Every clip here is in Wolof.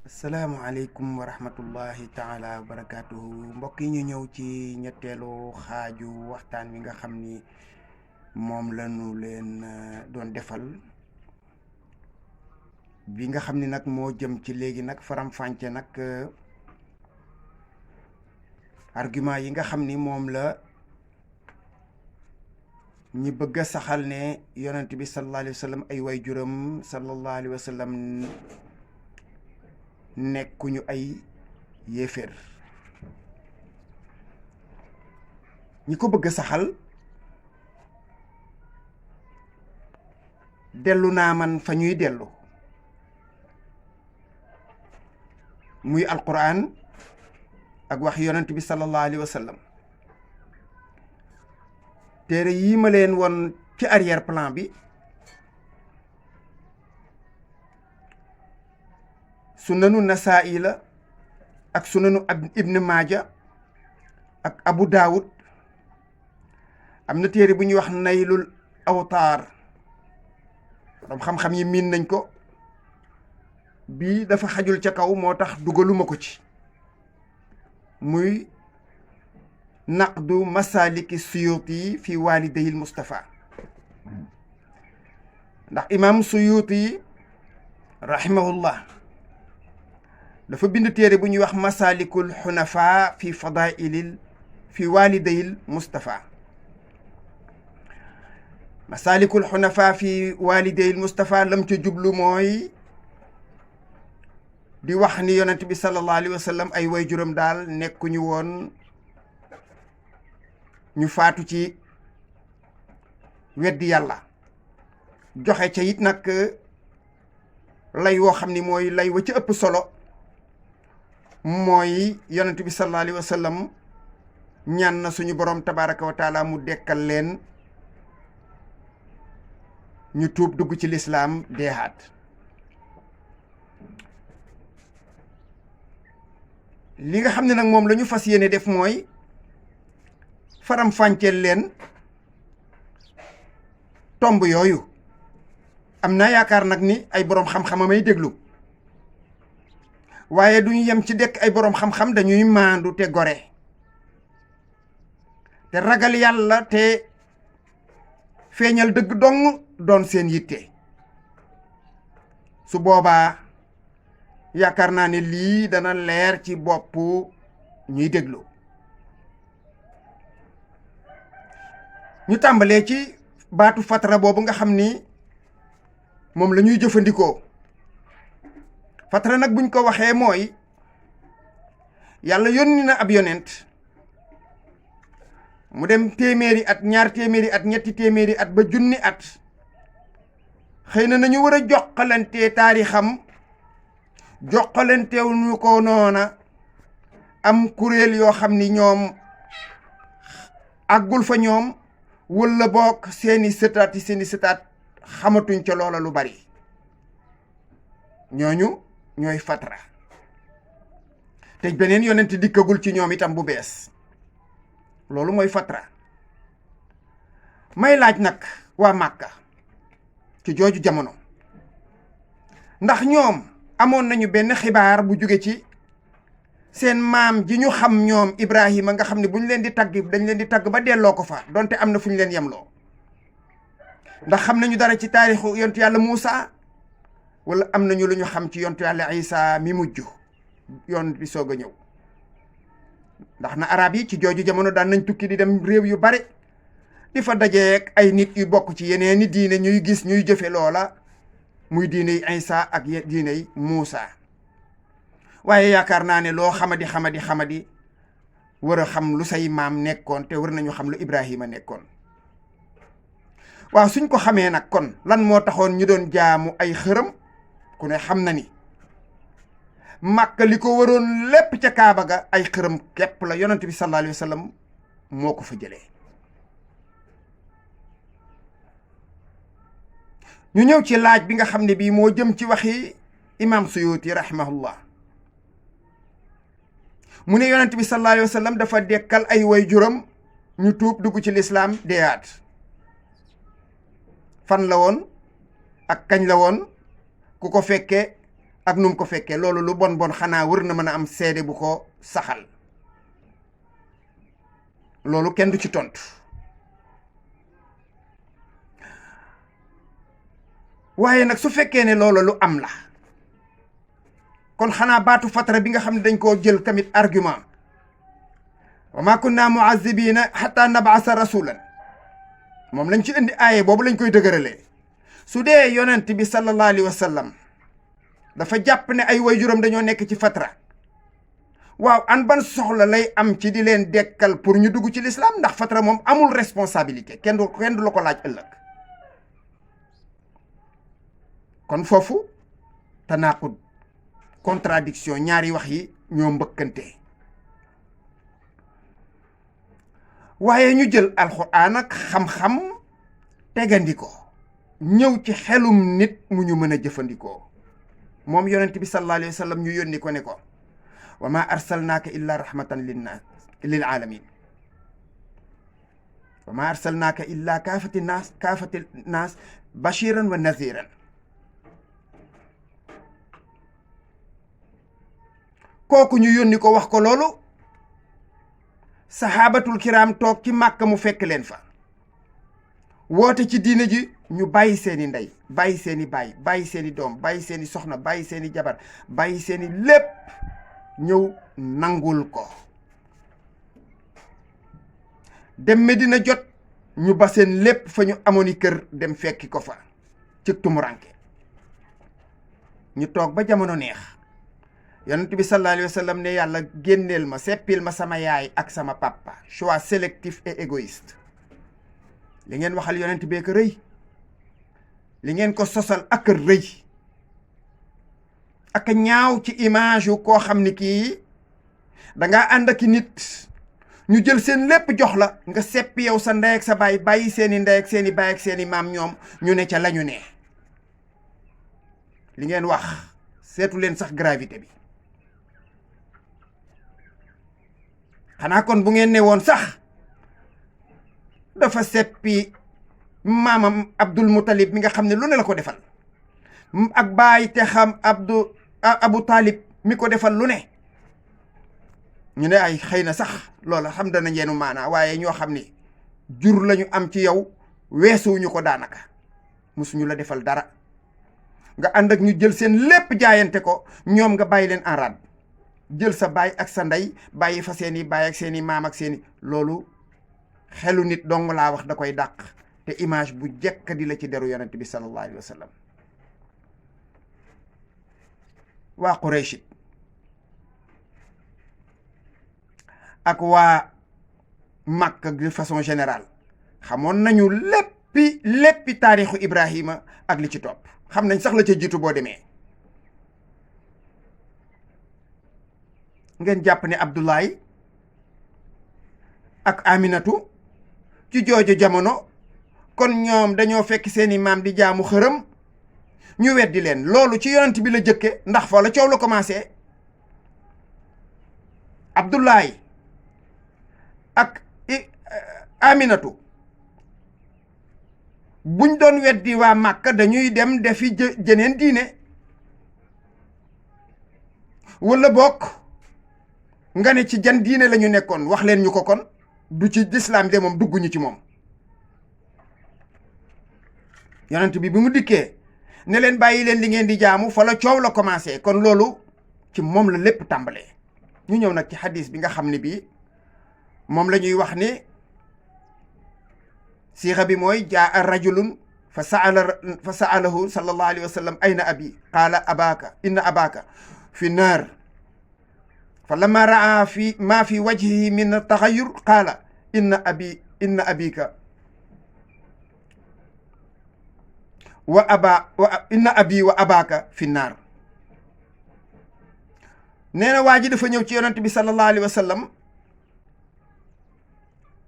asalaamualeykum wa rahmatullahi taala wa barakaatuhu mbokk yi ñu ñëw ci ñetteelu xaaju waxtaan wi nga xam ni moom lañu leen doon defal bi nga xam ni nag moo jëm ci léegi nag faram-fàcce nag argument yi nga xam ni moom la ñi bëgg a saxal ne yonent bi sallallahu alayhi wa sallam ay waajuram sallallahu alayhi wa sallam nekkuñu ay yéeféer ñi ko bëgg a saxal dellu naa man fa ñuy dellu muy alquran ak wax yonent bi sallallahu alayhi wa sallam téere yii ma leen woon ci arrière plan bi sunanu nasaa'i la ak sunanu ibn maaja ak abu daawud am na téere bu ñuy wax naylul awtaar borom xam-xam yi miin nañ ko bii dafa xajul ca kaw moo tax dugaluma ko ci muy naqdu masaliki suyuti fi walidayil mustafa ndax imam suyuti rahimahullah dafa bind téere bu ñuy wax masalikul xunafa fi fadailil fi walidayil mustafa masalikul xunafa fi walidayil mustafa lam ca jublu mooy di wax ni yonent bi sallallahu alayhi wa sallam ay waajuram daal nekkuñu woon ñu faatu ci weddi yàlla joxe ca it nag lay woo xam ni mooy lay wa ca ëpp solo mooy yonent bi sallallahu alayhi wa sallam ñaan na suñu borom tabaraka wa taala mu dekkal leen ñu tuub dugg ci lislaam deexaat li nga xam ne nag moom la ñu fas yéene def mooy faram fànceel leen tomb yooyu am naa yaakaar nag ni ay boroom xam-xama may déglu waaye duñu yem ci dekk ay boroom xam-xam dañuy maandu te gore te ragal yàlla te feeñal dëgg dong doon seen yitte su boobaa yaakaar naa ne lii dana leer ci boppu ñuy déglu ñu tàmbalee ci baatu fatara boobu nga xam ni moom la ñuy jëfandikoo fatara nag buñ ko waxee mooy yàlla yónni na ab yonent mu dem téeméeri at ñaar téeméeri at ñetti téeméeri at ba junni at xëy na nañu war a joxalantee taarixam joxalanteew ñu ko noona am kuréel yoo xam ni ñoom àggul fa ñoom walla bokk seeni sëtaat xamatuñ ca loola lu bari ñooñu ñooy fatra te beneen yonent dikkagul ci ñoom itam bu bees loolu mooy fatra may laaj nag waa Màkka ci jooju jamono ndax ñoom amoon nañu benn xibaar bu jóge ci seen maam ji ñu xam ñoom Ibrahima nga xam ne bu ñu leen di tagg dañ leen di tagg ba delloo ko fa donte am na fu ñu leen yemloo ndax xam nañu dara ci taarixu yontu yàlla Muusa wala am nañu lu ñu xam ci yontu yàlla Isa mi mujj yoon bi soog a ñëw ndax na arab yi ci jooju jamono daan nañ tukki di dem réew yu bare di fa dajeek ay nit yu bokk ci yeneeni diine ñuy gis ñuy jëfe loola muy diiney Isa ak diiney Muusa waaye yaakaar naa ne loo xamadi war a xam lu say maam nekkoon te war nañu xam lu Ibrahima nekkoon waaw suñ ko xamee nag kon lan moo taxoon ñu doon jaamu ay xërëm ku ne xam na ni Màkka li ko waroon lépp ca Kaaba ga ay xërëm képp la yonent bi sallallahu alayhi wa sallam moo ko fa jëlee ñu ñëw ci laaj bi nga xam ne bii moo jëm ci waxi imam Suyuti rahimahullah mu ne yonent bi sallallahu alayhi wa sallam dafa dekkal ay waajuram ñu tuub dugg ci lislaam deeyaat fan la woon ak kañ la woon ku ko fekke ak nu mu ko fekkee loolu lu bon bon xanaa wër na mën a am seede bu ko saxal loolu kenn du ci tontu waaye nag su fekkee ne loolu lu am la kon xanaa baatu fatara bi nga xam ne dañ koo jël tamit argument wa ma kunna muazibina hatta nab'asa rasulan moom lañ ci indi aaye boobu lañ koy dëgëralee su dee yonent bi sallallahu alayhi wa sallam dafa jàpp ne ay waajuram dañoo nekk ci fatra waaw an ban soxla lay am ci di leen dekkal pour ñu dugg ci l'islam ndax fatra moom amul responsabilité kenn du la ko laaj ëllëg kon foofu tanaqud contradiction ñaari wax yi ñoo mbëkkante waaye ñu jël alxuraan ak xam-xam tegandiko ñëw ci xelum nit mu ñu mën a jëfandikoo moom yonent bi sallallahu alayhi wa sallam ñu yónni ko ne ko wa ma arsalnaaka illa rahmatan linnaas lil alamin wa ma arsalnaaka illa kaafati naas bashiran wa naziran kooku ñu yónni ko wax ko loolu saxaabatul kiram toog ci Màkka mu fekk leen fa woote ci diine ji ñu bàyyi seeni ndey bàyyi seeni baay bàyyi seeni doom bàyyi seeni soxna bàyyi seeni jabar bàyyi seeni lépp ñëw nangul ko dem Medina jot ñu ba seen lépp fa ñu amoon i kër dem fekki ko fa ci tumuranke ñu toog ba jamono neex yonent bi sallallahu alayhi wa sallam ne yàlla génneel ma seppil ma sama yaay ak sama papa choix sélectif et égoïste li ngeen waxal yonent bee ko rëy li ngeen ko sosal ak rëy ak ñaaw ci image yu koo xam ni kii dangaa ànd ak nit ñu jël seen lépp jox la nga seppi yow sa ndey ak sa baay bàyyi seeni ndey ak seeni baay ak seeni maam ñoom ñu ne ca lañu ne li ngeen wax seetu leen sax gravité bi xanaa kon bu ngeen ne woon sax dafa seppi maamam Abdul Muttalib mi nga xam ne lu ne la ko defal ak baay te xam Abu Talib mi ko defal lu ne ñu ne ay xëy na sax loola xam dana njeenu maanaa waaye ñoo xam ni jur lañu am ci yow weesuwuñu ko daanaka musuñu la defal dara nga ànd ak ñu jël seen lépp jaayante ko ñoom nga bàyyi leen en rade jël sa baay ak sa ndey bàyyi fa seeni baay ak seeni maam ak seeni loolu xelu nit dong laa wax da koy dàq te image bu jekk di la ci deru yonent bi sallallahu alayhi wa sallam waa Quraysh ak waa Makka de façon générale xamoon nañu léppi taarixu Ibrahima ak li ci topp xam nañ sax la ca jiitu boo demee ngeen jàpp ne Abdoulaye ak Aminatu ci jooju jamono kon ñoom dañoo fekk seeni maam di jaamu xërëm ñu weddi leen loolu ci yonent bi la jëkke ndax fa la coow la commencé Abdoulaye ak Aminatu buñ doon weddi waa Màkka dañuy dem defi jeneen diine wala bokk nga ne ci jan diine la ñu nekkoon wax leen ñu ko kon du ci lislaam de moom dugguñu ci moom yonent bi mu dikkee ne leen bàyyi leen li ngeen di jaamu fa la coow la commencé kon loolu ci moom la lépp tàmbalee ñu ñëw nag ci xadis bi nga xam ne bii moom la ñuy wax ni siixa bi mooy jaa rajulun fa saalahu sallallahu alayhi wa sallam ayna abi qaala abaka inna abaka fi naar fa lamma raa fi ma fi wajhihi min taxayur qaala inna abika inna abi wa abaka fi naar nee na waa ji dafa ñëw ci yonent bi sallallahu alayhi wa sallam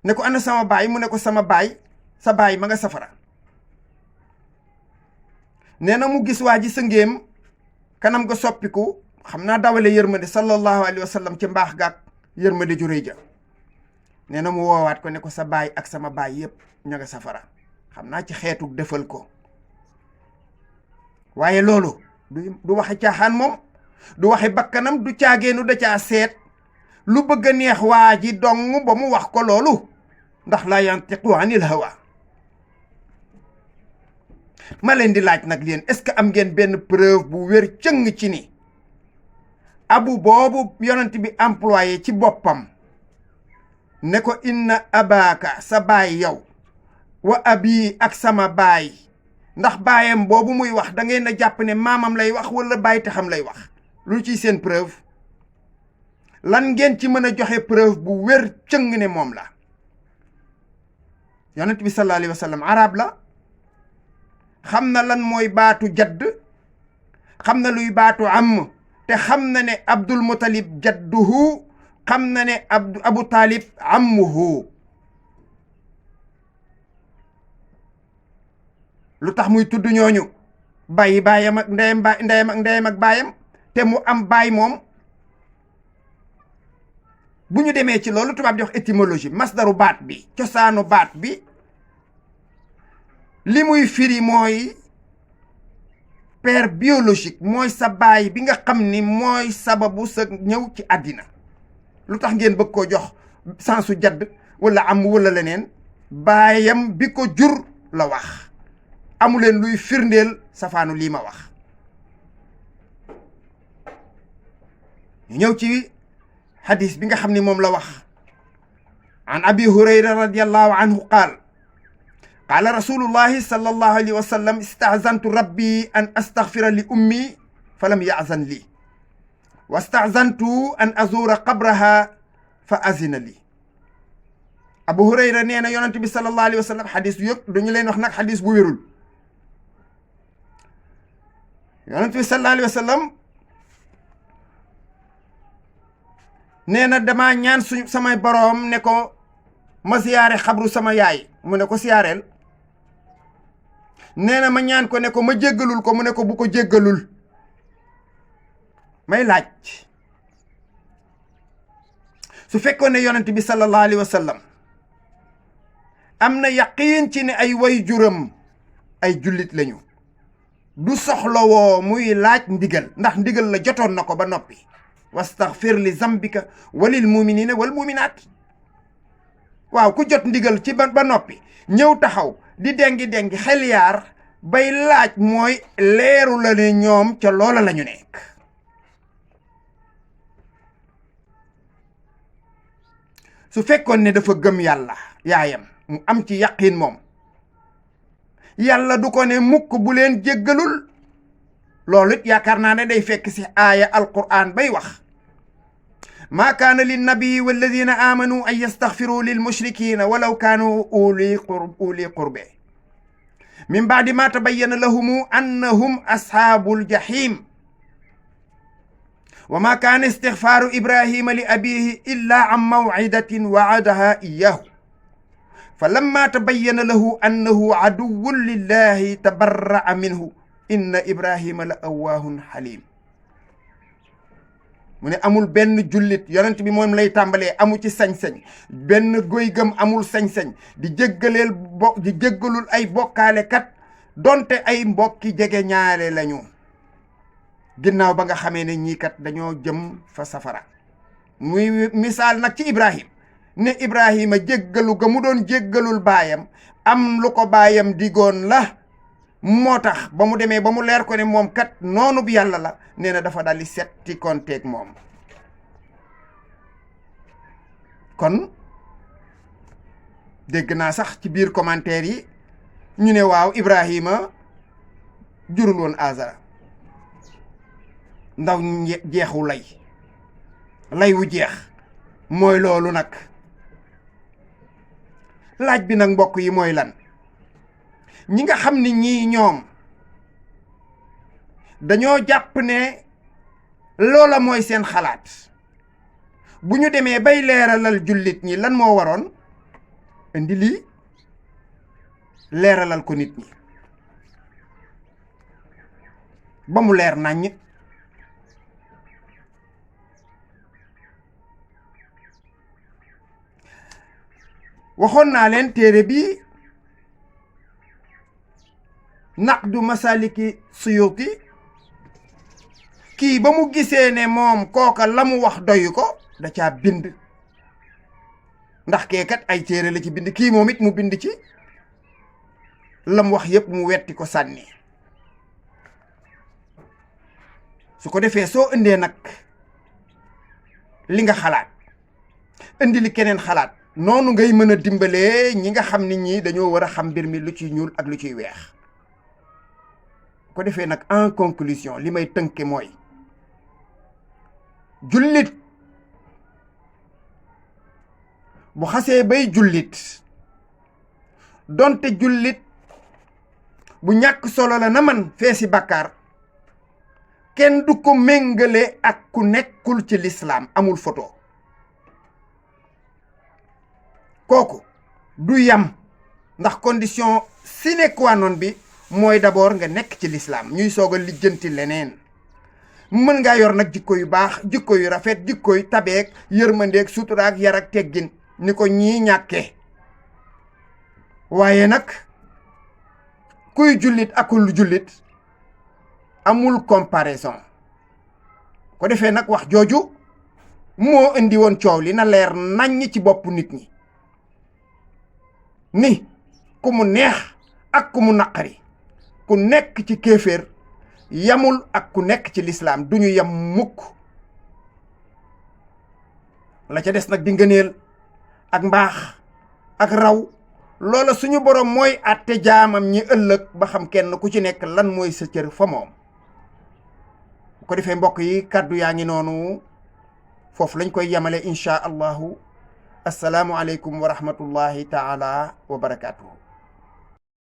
ne ko ana sama baay mu ne ko sama baay sa baay ma nga safara nee na mu gis waa ji sëngéem kanam nga soppiku xam naa dawale yërmande sallallahu alayhi wa sallam ci mbaax gaag yërmande ju rëy ja nee na mu woowaat ko ne ko sa baay ak sama baay yépp ña nga safara xam naa ci xeetu defal ko waaye loolu du waxe caaxaan moom, du waxe bakkanam, du caageenu da caa seet lu bëgg a neex waa ji dong ba mu wax ko loolu, ndax laa yantiqu anil hawa. ma leen di laaj nag leen, est-ce que am ngeen benn preuve bu wér cëng ci ni abu boobu yonent bi employé ci boppam ne ko inna abaka sa baay yow wa abi ak sama baay, ndax baayam boobu muy wax da ngeen a jàpp ne maamam lay wax wala baay te xam lay wax? lu ciy seen preuve? lan ngeen ci mën a joxe preuve bu wér cëng ne moom la? yonent bi sallallahu alayhi wa sallam arab la, xam na lan mooy baatu jadd, xam na luy baatu am, te xam na ne Abdul Muttalib jadduhu, xam na ne Abu Talib ammuhu. lu tax muy tudd ñooñu bàyyi baayam ak ndeyam ak baayam te mu am baay moom? bu ñu demee ci loolu tubaab di wax étymologie, masdaru baat bi, cosaanu baat bi, li muy firi mooy père biologique, mooy sa baay bi nga xam ni mooy sababu sa ñëw ci àddina. lu tax ngeen bëgg koo jox sensu jadd wala am wala leneen? baayam bi ko jur la wax, amuleen luy firndeel safaanu lii ma wax. ñu ñëw ci hadis bi nga xam ni moom la wax, an abi hurayra radiyallahu anhu qaal qaala rasulullahi sallallahu alayhi wa sallam ista'zantu rabbi an astaghfira li ummi falam ya'zan li wa ista'zantu an azura qabraha fa azina li. abu hurayra nee na yonent bi sallallahu alayhi wa sallam, hadis yëpp dañu leen wax nag hadis bu wérul. yonent bi sallallahu alayhi wa sallam nee na damaa ñaan samay boroom ne ko ma siyaare xabru sama yaay, mu ne ko siyaareel. nee na ma ñaan ko ne ko ma jéggalul ko, mu ne ko bu ko jéggalul. may laaj, su fekkoon ne yonent bi sallallahu alayhi wa sallam am na yaqiin ci ne ay way juram ay jullit lañu, du soxlawoo muy laaj ndigal, ndax ndigal la jotoon na ko ba noppi. wastaghfir li zambika walil muminina wal muminaat. waaw ku jot ndigal ci ba noppi ñëw taxaw di dengi xel yaar bay laaj, mooy leeru la ne ñoom ca loola la ñu nekk. su fekkoon ne dafa gëm yàlla yaayam, mu am ci yaqiin moom, yàlla du ko ne mukk bu leen jéggalul. loolu it yaakaar naa ne day fekk ci aaya alquran bay wax maa kaana linnabii walladina aamanu an yastaxfiru lilmushrikina walaw kaanu uli qurbe min baadi ma tabayyana lahumu annahum ashaabul jahim wa ma kaana istigfaaru ibrahima li abihi illa an mawcidatin wacadaha iyahu fa lamma tabayyana lahu annahu aduwwun lillahi tabarra'a minhu inna ibrahima la awwaahun halim. mu ne amul benn jullit, yonent bi moom lay tàmbalee, amu ci sañ-sañ, benn goy gëm amul sañ-sañ di jéggalul ay bokkaalekat donte ay mbokki jege ñaare lañu, ginnaaw ba nga xamee ne ñii kat dañoo jëm fa safara. muy misaal nag ci ibrahim ne ibrahima jéggalu ga mu doon jéggalul baayam am lu ko baayam digoon la, moo tax ba mu demee ba mu leer ko ne moom kat noonu bi yàlla la, nee na dafa daldi setti konteeg moom. kon dégg naa sax ci biir commentaire yi ñu ne waaw ibrahima jurul woon azara. ndaw jeexu lay wu jeex mooy loolu nag. laaj bi nag mbokk yi mooy lan? ñi nga xam ni ñii ñoom dañoo jàpp ne loola mooy seen xalaat, bu ñu demee bay leeralal jullit ñi lan moo waroon indi lii, leeralal ko nit ñi ba mu leer naññ. waxoon naa leen téere bi naqdu masaliki suyuti kii ba mu gisee ne moom kooka la mu wax doyu ko da caa bind ndax kee kat ay téere la ci bind kii moom it mu bind ci lam wax yépp mu wetti ko sànni su ko defee soo indee nag li nga xalaat indi li keneen xalaat noonu ngay mën a dimbalee ñi nga xam nit ñi dañoo war a xam mbir mi lu ciy ñuul ak lu ciy weex ko defee nag en conclusion li may tënke mooy jullit bu xasee bay jullit donte jullit bu ñàkk solo la na man feesi bàkkaar kenn du ko méngale ak ku nekkul ci lislaam amul photo kooku du yam ndax condition sine qua non bi mooy d'abord nga nekk ci lislaam ñuy soog a lijjanti leneen mën ngaa yor nag jikko yu baax jikko yu rafet jikko yu tabeek yërmandeek suturaak yar ak teggin ni ko ñii ñàkkee waaye nag kuy jullit akul jullit amul comparaison ko defee nag wax jooju moo indi woon coow li na leer naññ ci bopp nit ñi ni ku mu neex ak ku mu naqari ku nekk ci kéeféer yamul ak ku nekk ci lislaam duñu yam mukk la ca des nag di ngëneel ak mbaax ak raw loola suñu borom mooy àtte jaamam ñi ëllëg ba xam kenn ku ci nekk lan mooy sa cër fa moom ko defee mbokk yi kàddu yaa ngi noonu foofu lañ koy yemale insha allahu assalaamu aleykum wa rahmatullahi taala wa barakaatuhu